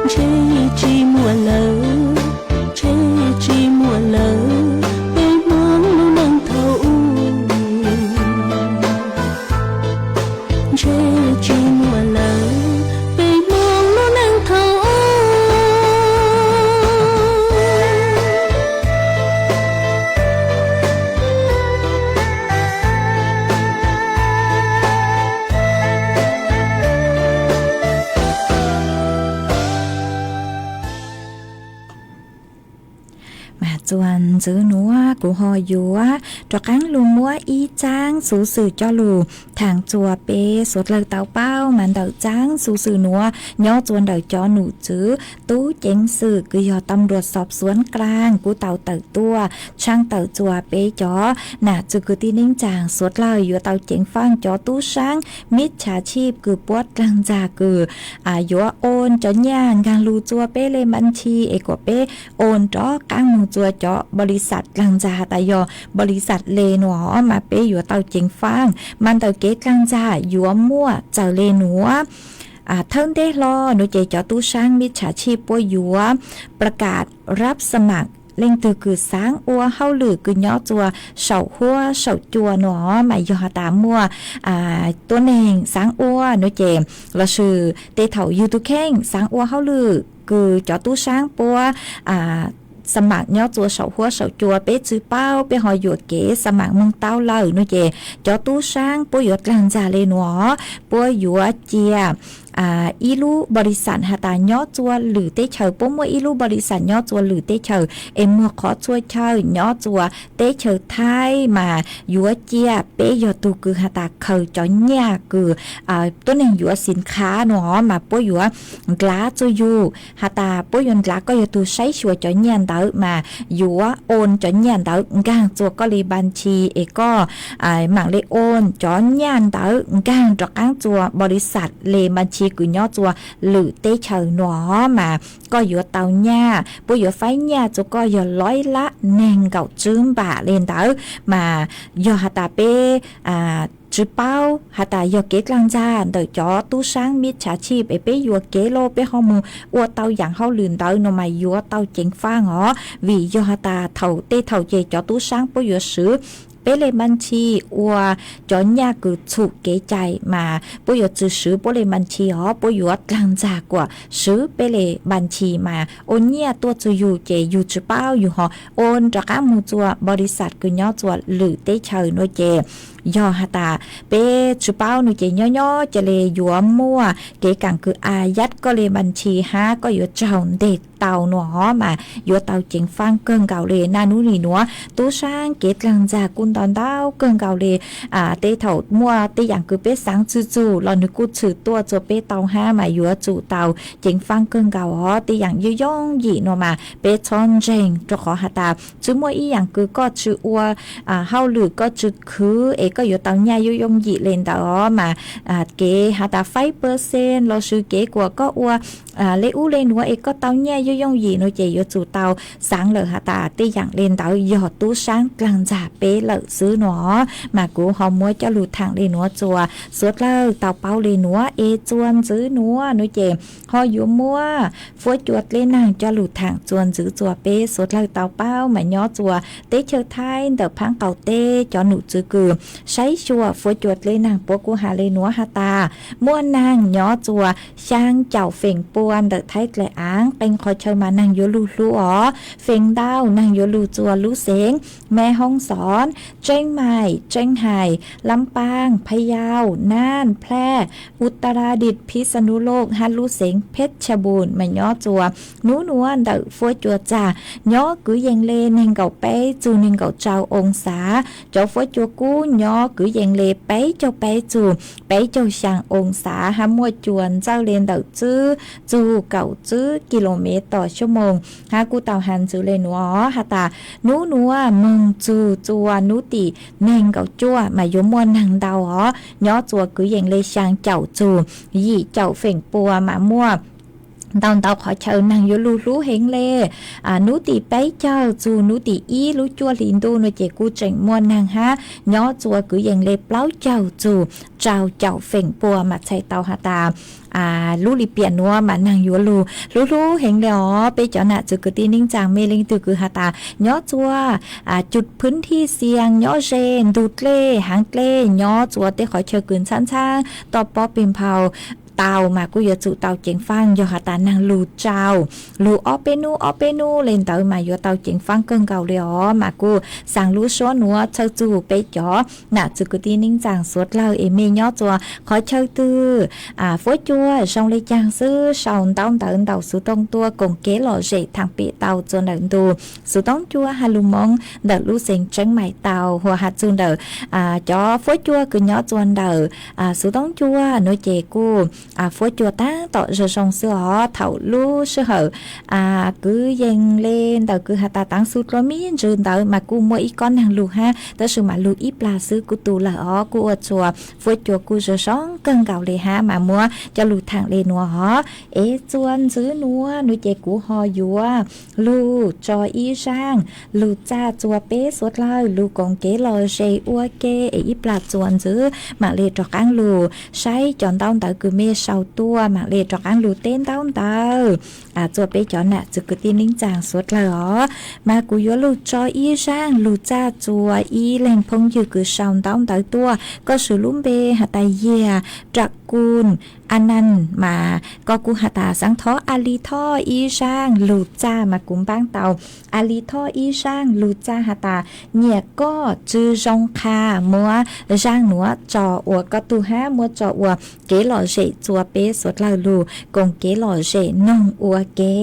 Ntshe tsis muaj lawm, ntshe tsis muaj lawm, peb Hmoob lub neej thaum ub. Ntshe tsis muaj lawm, peb Hmoob lub neej thaum ub. Mas txuas ntxiv nuav kuv ho yuav rov qaab lug muab ib txaab xuv xwm coj lug thaam txuas peb suav dlawg tau paub. Mas ntawm txaab xuv xwm nuav nyob txuas ntawm cov num tswv tub ceev xwm kws yog ตำรวจสอบสวนกลาง kuj tau tawm tuaj tshaj tawm txuas peb cov nam txwv kwv tij neej tsaa suav dlawg yuav tau ceev faaj cov tub saab mib tshaav tshib kws puab dlaag ntxag kws yuav oon cov nyaj nkaag lug txua peb le npa ntshi es kuas peb oon rov qaab moog txua cov npaus li xas dlaag ntxag has tas yog npaus li xas le nuav mas peb yuav tau ceev faaj. Mas ntawm kev dlaag ntxag yuav muaj txawm le nuav. Thawj ntej hlo nuav ces cov tub saab mib tshaav tshib puab yuav ประกาศรับสมัคร leej twg kws xaav ua hauj lwm kws nyob txua saum huab saum cua nuav mas yog has tas muaj tuab neeg xaav ua nuav ces lossis tej thaum yug tug kheej xaav ua hauj lwm kws cov tub saab puab xa mam nyob txua saum huab saum cua peb tsi paub peb ho yuam kev xa mam moog tau lawm nuav ces cov tub saab puab yuav dlaag ntxag le nuav, puab yuav cia ib lub npaus li xas has tas nyob txua lwm teb chaws, puab muaj ib lub npaus li xas nyob txua lwm teb chaws es muag qhov txhua chaw nyob txua teb chaws Thaib mas yuav cia peb yog tug kws has tas khaws cov nyaj kws tuab neeg yuav xim khav nuav mas puab yuav ndlav txua yug has tas puab yuav ndlav koj yog tug saib xyuas cov nyaj ntawd mas yuav oon cov nyaj ntawd nkaag txua koj le npa ntshi es koj mam le oon cov nyaj ntawd nkaag rov qaab txua npaus li xas le npa ntshi kws nyob txua lwm teb chaws nuav mas koj yuav tau nyaj, puab yuav faib nyaj txua koj yog lawv lab neeg nkaum tswb npam le ntawd mas yog has tas peb tsi paub has tas yog kev dlaag ntxag ntawm cov tub saab mib tshaav tshib es peb yuam kev lauj peb ho moog ua tau yaam hauj lwm ntawd nuav mas yuav tau ceev faaj os. Vim yog has tas thaum tej thaum ces cov tub saab puab yuav swv peb le npa ntshi ua cov nyaj kws txhum kev cai mas puab yuav tsi swv puab le npa ntshi os, puab yuav dlaag ntxag kuas swv peb le npa ntshi mas ua nyaj tuaj txug yug ces yug tsi paub yug ho ua rov qaab moog txua npaus li xas kws nyob txua lwm teb chaws nuav ces yog has tas peb tsi paub nuav ces nyob nyob ca le yuav muaj kev kaam kws a yaj koj le npa ntshi hab koj yuav tsaug nteg tau nuav os mas yuav tau ceev faaj kawg nkaus le. Naj nub nim nuav tub saab kev dlaag ntxag kuj ntau ntau kawg nkaus le. Tej thaum muaj tej yaam kws peb xaav txug txug los nwg kuj tshwm tuaj txua peb tau hab mas yuav tsum tau ceev faaj kawg nkaus os. Tej yaam yooj yooj yim nuav mas peb txhob ntseeg rua qhov has tas tsi muaj ib yaam kws koj tsi ua hauj lwm koj tsi khwv es koj yuav tau nyaj yooj yooj yim le ntawd os mas kev has tas faib pawg xees lossis kev kuas koj ua le ub le nuav es koj tau nyaj yooj yooj yim nuav ces yuav tsum tau xaav lawm has tas tej yaam le ntawd yog tub saab dlaag ntxag peb lawm xwb nuav os. Mas kuv ho muab coj lug thaam le nuav txua suav dlawg tau paub le nuav es txua ntxiv nuav nuav ces ho yuav muab fuab cua dleb naag coj lug thaam txua ntxiv txua peb suav dlawg tau paub mas nyob txua teb chaws Thaib ntawm phaab qaum teb cov num txwv kws saib xyuas fuab cua dleb naag puab kuj has le nuav has tas muaj naag nyob txua xyaa caum feem pua ntawm Thaib dlaim aav qee qhov chaw mas naag yuav lug hlub os. Feem ntau naag yuav lug txua lub xeev Mes Hoob Xoos, Tseeb Maim, Tseeb Hais, Lab Paaj, Phaj Yauj, Naaj, Plaj, Utaradit, Phij Xa Nus Looj hab lub xeev Phej Tshaj Npum mas nyob txua nub nuav ntawm fuab cua txag nyob kwv yees le neeg nkaum peb txug neeg nkaum rau oo xav. Cov fuab cua kub nyob kwv yees le peb caug peb txug peb caug xyaa oo xav hab muaj cua ntxawj le ntawm tswb txug kaum tswb kis lus mev tom xuab moos hab kuj tau has ntxiv le nuav has tas nub nuav moog txug txua nub tim neeg nkaum cuaj mas yuav muaj naag ntau os. Nyob txua kwv yees le xyaa caum txug yim caum feem pua mas muaj ntau ntau qhov chaw neeg yuav lug hlub heev le. Hnub tim peb caug txug hnub tim ib lub cuaj hli ntuj no ces kuj tseem muaj neeg hab nyob txua kwv yees le plaub caug txug rau caum feem pua mas txhais tau has tas lub lim piam nuav mas neeg yuav lug hlub hlub heev le os. Peb cov nam txwv kwv tij neej tsaa mej leej twg kws has tas nyob txua cug phwb thij xias, nyob ze ntug dlej haav dlej, nyob txua tej qhov chaw kws ntxhab ntxhab toj pob peg nphau tau mas kuj yuav tsum tau ceev faaj. Yog has tas neeg lug tsau, lug ob peb nub ob peb nub le ntawd mas yuav tau ceev faaj kawg nkaus le os. Mas kuj xaa lub suab nuav txhawj txug peb cov nam txwv kwv tij neej tsaa suav dlawg es mej nyob txua qhov chaw twg, fuab cua zoo le caag xwb sau ntaub ntawv ntawm xuv tooj tuaj koom kev lom zem thaam pem tau txua ntawm ntu xuv tooj cua has lug moov ntawm lub xeev Tseeb Mais tau, hu has txug ntawm cov fuab cua kws nyob txua ntawm xuv tooj cua nuav ces kuj fuab cua taab tom zoo zoo xwb os. Thaum lub sij hawm kwv yees le ntawm kws has tas taav xu dlua me ntsws ntawd mas kuj muaj ib kob neeg lug hab, tab sis mas lug ib plag xwb kuj tu lawm os. Kuj ua txua fuab cua kuj zoo zoo kawg nkaus le hab mas muab coj lug thaam le nuav os. Es txua ntxwv nuav nuav ces kuv ho yuav lug tso ib zaaj lug txaj txua peb suav dlawg lug koom kev lom zem ua ke es ib plag txua ntxwv maam le rov qaab lug saib cov ntaub ntawv kws mej sau tuaj, maam le rov qaab lug teb ntaub ntawv txua peb cov nam txwv kwv tij neej tsaa suav dlawg os. Mas kuv yuav lug tso ib zaaj lug txaj txua ib leeg phooj ywg kws sau ntaub ntawv tuaj, koj swv lub npe has tas Yiag Ram Kun A Nan mas koj kuj has tas xaav thov a li thoj ib zaaj lug txaj mas kuv npaab tau a li thoj ib zaaj lug txaj has tas nyiam koj tsw zoo qha, muab zaaj nuav tso ua koj tug hab muab tso ua kev lom zem txua peb suav dlawg lug koom kev lom zem noog ua ke.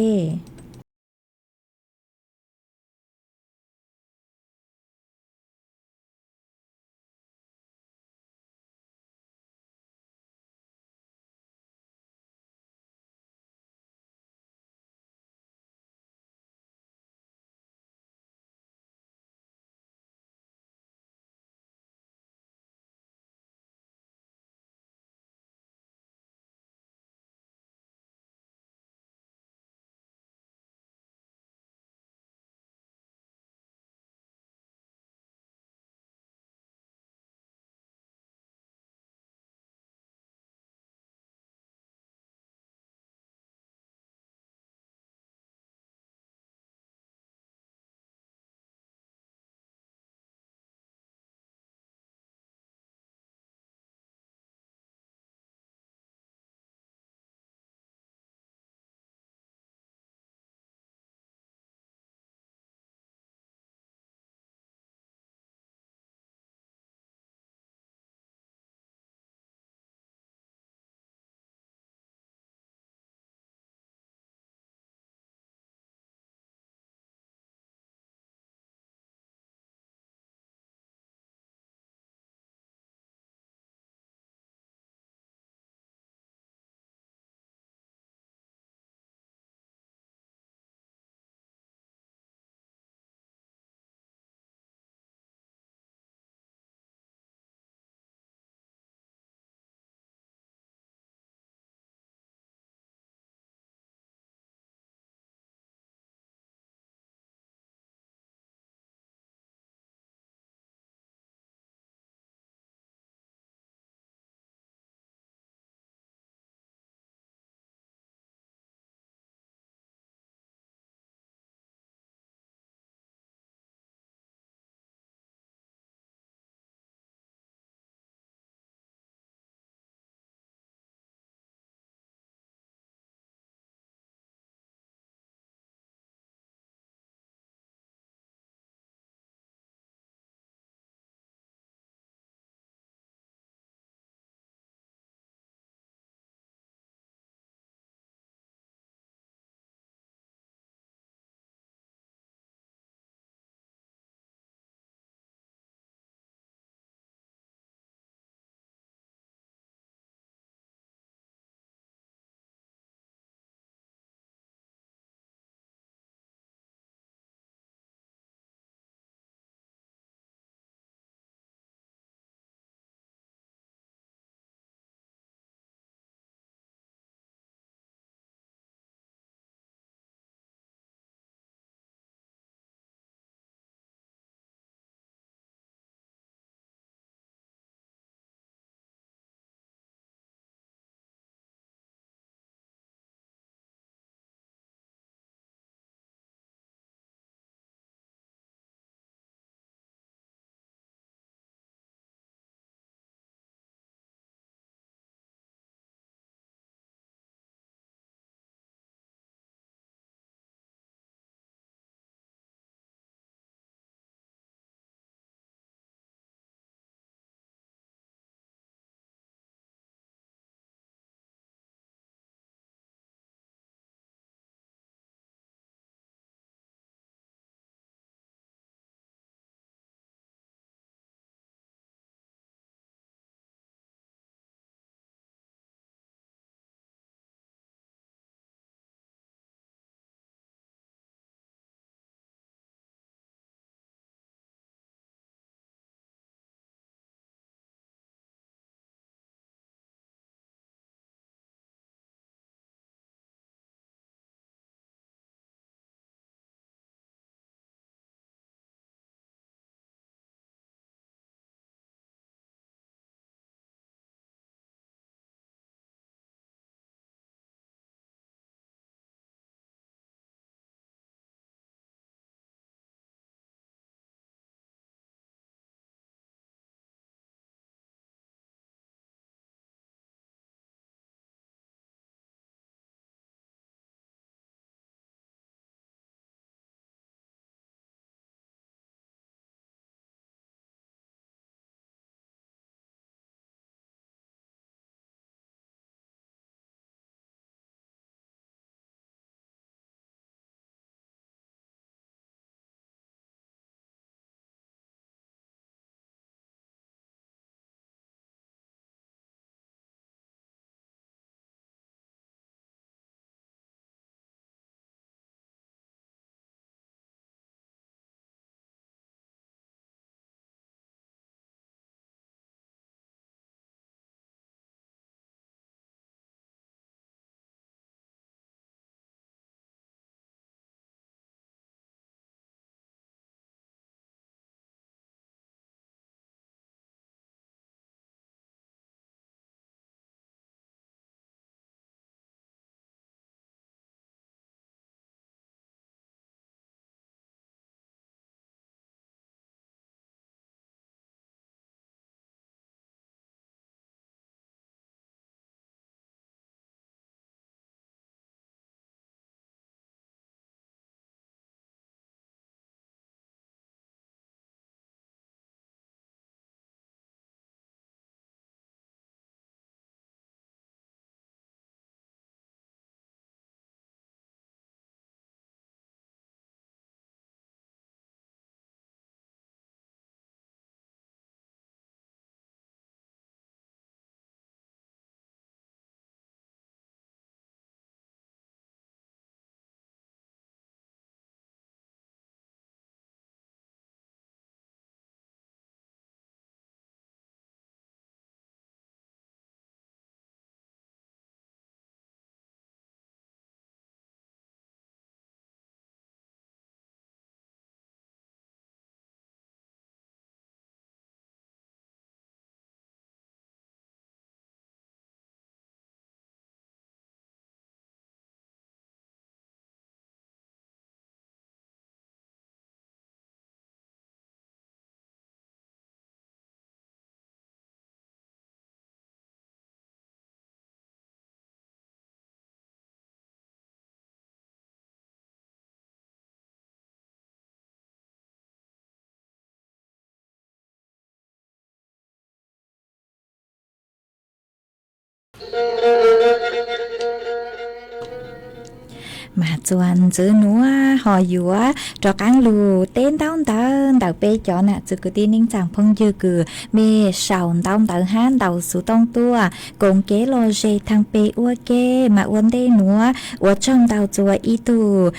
Mas txuas ntxwv nuav ho yuav rov qaab lug teb ntaub ntawv ntawm peb cov nam txiv kwv tij neej tsaa phooj ywg kws mej sau ntaub ntawv hab ntaus xuv tooj tuaj koom kev lom zem thaam pem ua ke. Mas ua ntej nuav ua tsaug ntau txuas ib tug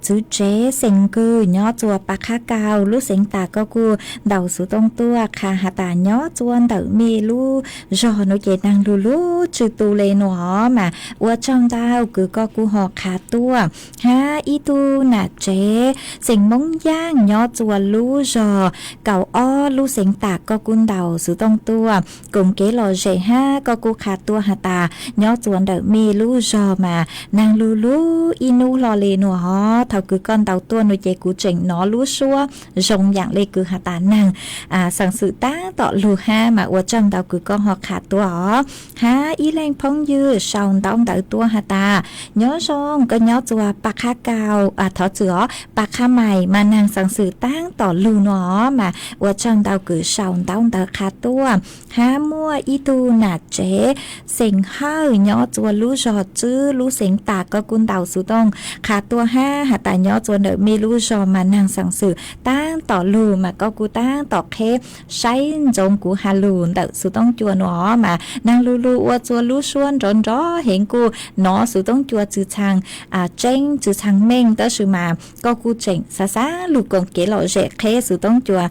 txwv tsev xeem Nkws nyob txuas Pas Qhab Kaus lub xeev Tas, koj kuj ntaus xuv tooj tuaj qha has tas nyob txuas ntawm mej lub zog nuav ces naag lug lug tsi tu le nuav os. Mas ua tsaug ntau kws koj kuj ho qha tuaj. Hab ib tug nam tsev xeem Moob Yaaj nyob txuas lub zog Kaum Ob lub xeev Tas, koj kuj ntaus xuv tooj tuaj koom kev lom zem hab koj kuj qha tuaj has tas nyob txuas ntawm mej lub zog mas naag lug lug ib nub hlo le nuav os. Thaus kws koj ntaus tuaj nuav ces kuv tseem nov lub suab zoo yaam le kws has tas naag xeem xwm taab tom lug hab. Mas ua tsaug ntau kws koj ho qha tuaj os. Hab ib leeg phooj ywg sau ntaub ntawv tuaj has tas nyob zoo, koj nyob txuas Pas Qhab Kaus, thov txwm os, Pas Qhab Mais, mas naag xeem xwm taab tom lug nuav os. Mas ua tsaug ntau kws sau ntaub ntawv qha tuaj. Hab muaj ib tug nam tsev xeem Hawj nyob txuas lub zog Tswb lub xeev Tas, koj kuj ntaus xuv tooj qha tuaj hab has tas nyob txuas ntawm mej lub zog mas naag xeem xwm taab tom lug, mas koj kuj taab tom qheb saib ntsoov kuv has lug ntawm xuv tooj cua nuav os. Mas naag lug lug ua txuas lub suab nrov nrov heev, kuj nov xuv tooj cua txwm txhaa tseeb txwm txhaa meej, tab sis mas koj kuj tseem xaav xaav lug koom kev lom zem qheb xuv tooj cua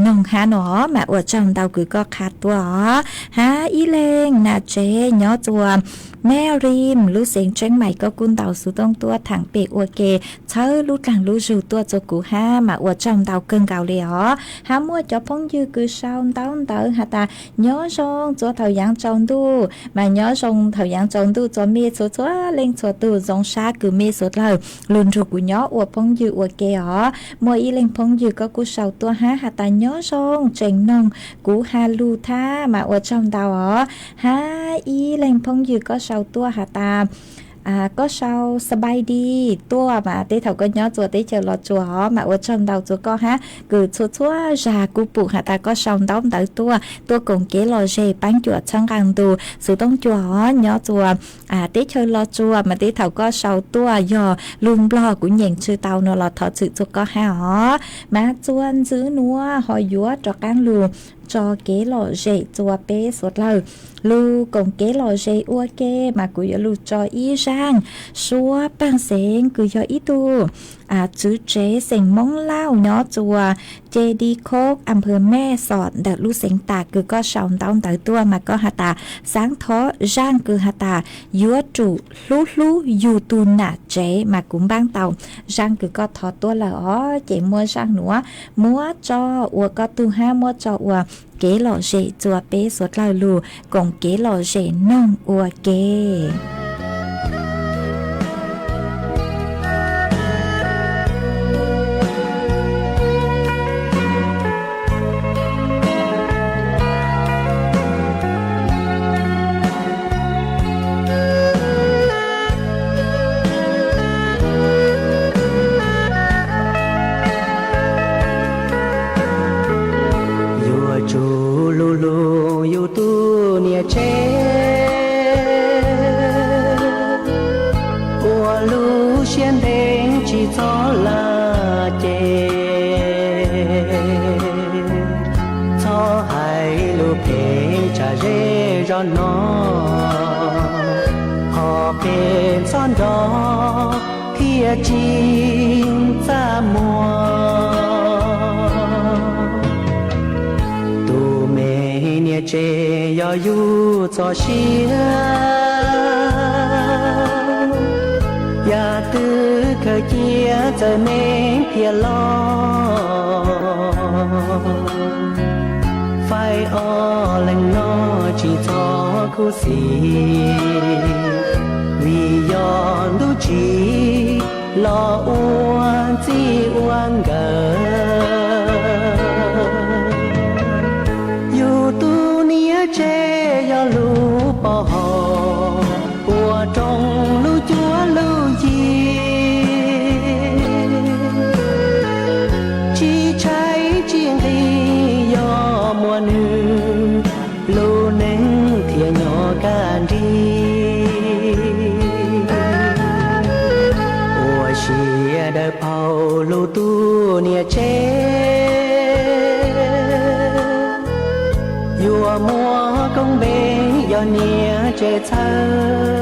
noog hab nuav os. Mas ua tsaug ntau kws koj qha tuaj os. Hab ib leeg nam tsev nyob txuas Meb Rim lub xeev Tseeb Mais, koj kuj ntaus xuv tooj tuaj thaam pem ua ke, txhawb lub dlaag lub zug tuaj txuas kuv hab. Mas ua tsaug ntau kawg nkaus le os. Hab muaj cov phooj ywg kws sau ntaub ntawv has tas nyob zoo txuas thaum yaav tsaus ntuj, mas nyob zoo thaum yaav tsaus ntuj txuas mej txhua txhua leej txhua tug, zoo sab kws mej suav dlawg lug nrug kuv nyob ua phooj ywg ua ke os. Muaj ib leeg phooj ywg koj kuj sau tuaj hab has tas nyob zoo tseem noog kuv has lug thab, mas ua tsaug ntau os. Hab ib leeg phooj ywg koj sau tuaj has tas koj sauสบายดี tuaj, mas tej thaum koj nyob txuas teb chaws Los Tsuas os. Mas ua tsaug ntau txuas koj hab kws txhua txhua zag kuj pum has tas koj sau ntaub ntawv tuaj, tuaj koom kev lom zem paab cuam txhawb nqaa ntu xuv tooj cua os. Nyob txuas teb chaws Los Tsuas mas tej thaum koj sau tuaj yog lug Nplog kuv nyeem tsi tau nuav los thov txwm txuas koj hab os. Mas txuas ntxwv nuav ho yuav rov qaab lug tso kev lom zem txuas peb suav dlawg lug koom kev lom zem ua ke. Mas kuv yuav lug tso ib zaaj suab paag xeev kws yog ib tug txwv tsev xeem Moob Lauj nyob txuas Ce Di Khoob, am pawg Mej Xom ntawm lub xeev Tas kws koj sau ntaub ntawv tuaj, mas koj has tas xaav thov zaaj kws has tas yuav tsum hlub hlub yug tug nam tsev. Mas kuv npaab tau zaaj kws koj thov tuaj lawm os. Ces muaj zaaj nuav muab tso ua koj tug hab muab tso ua kev lom zem txuas peb suav dlawg lug koom kev lom zem noog ua ke. Yuav tsum lug lug yug tug niam tsev, ua lub siab ntev tsi txhob laj ces, txhob hais lug phem tsam zej zog no, ho peb txhob nrog thiaj tsi txaj muag. Tus me niam tsev yog yug txoj sia, yam twg khaws cia txawm neeg phiaj los, faib ob leeg no tsi txhob khuv xim, vim yog ntuj tsim los ua txij ua nkawm. Yug tug niam tsev yog lub pov haum ua rooj lub cuab lub yig, tsi tshaib tsi nqhis yog muaj nwg, lub neej thiaj nyob kaj nrig. Siab dawb paug lub tuj niam tsev, yuav muaj koob npe yog niam tsev txhawb.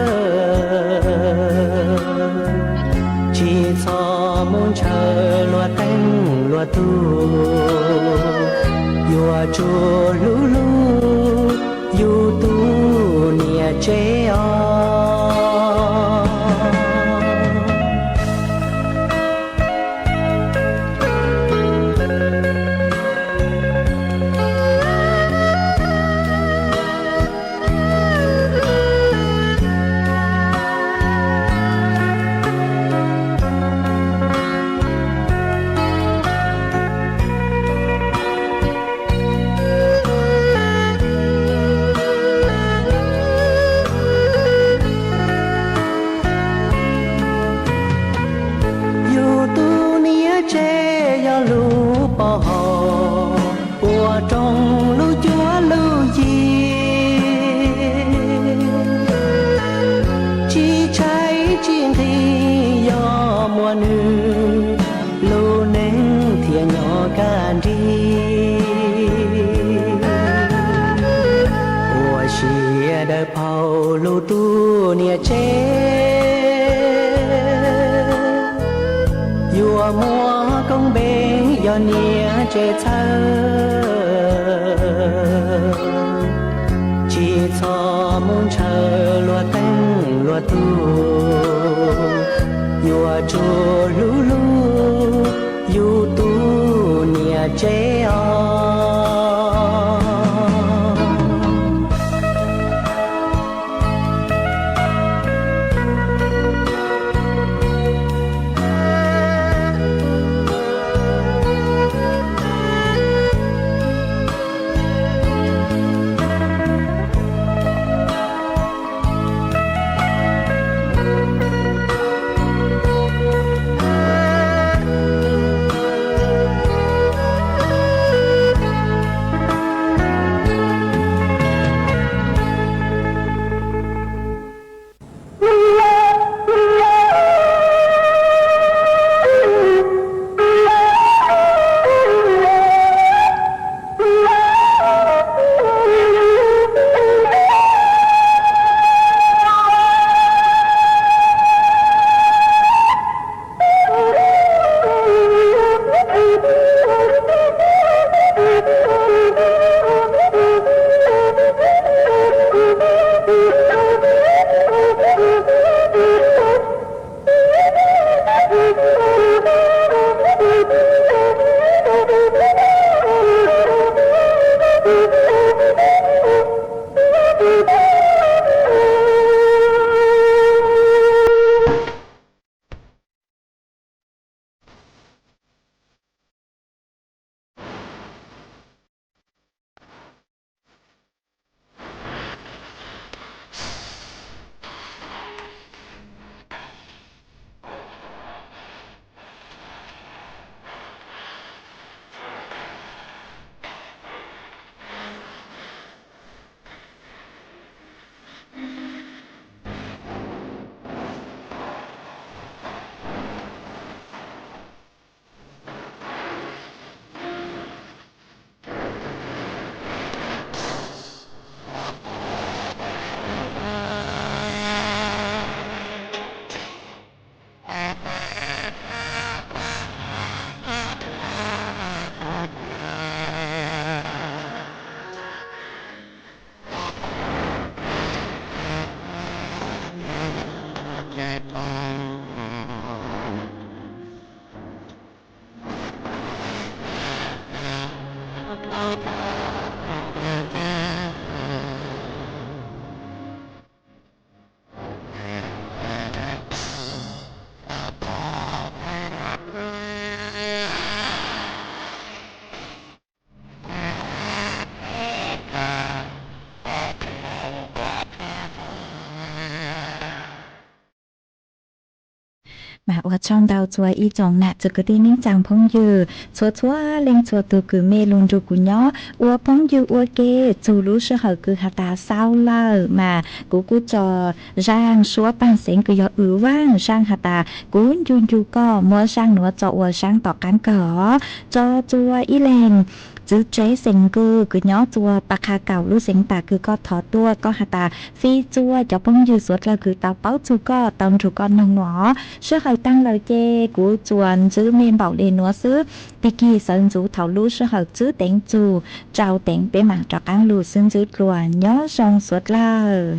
Tsis txhob mus ntshaw luag teej luag tug, yuav tsum hlub hlub yus tus niam tsev os. Yus tus niam tsev yog lub pov haum ua rau lub cuab lub yig, tsis tshaib tsis nqhis yog muaj nws, lub neej thiaj nyob kaj nrig. Ua siab dawb paug lub tuj niam tsev, yuav muaj koob npe yog niam tsev txhawb. Tsis txhob mus ntshaw luag teej luag tug, yuav tsum hlub hlub yus tus niam tsev os. Ua tsaug ntau txhua ib tsoom nam txiv kwv tij neej tsaa phooj ywg txhua txhua leej txhua tug kws mej lug nrug kuv nyob ua phooj ywg ua ke txug lub sij hawm kws has tas xaus lawm mas kuv kuj tso zaaj suab paag xeev kws yog ua zaaj has tas kuv ncu ncu koj, muab zaaj nuav tso ua zaaj tom qaab kawg os. Tso txhua ib leeg txiv tsev xeem nkws kws nyob txhua pab qha kaum lub xeev tas kws koj thov tuaj, koj has tas fij txhua cov phooj ywg suav dlawg kws tau paub txug koj, tau nrug koj noog nuav os. Sij hawm taag lawm ces kuv tsuas ntsib mej npaum le nuav xwb. Tag kis sawv ntxuv thaum lub sij hawm txwb teev txug rau teev peb maam rov qaab lug xwb ntsib dlua. Nyob zoo suav dlawg.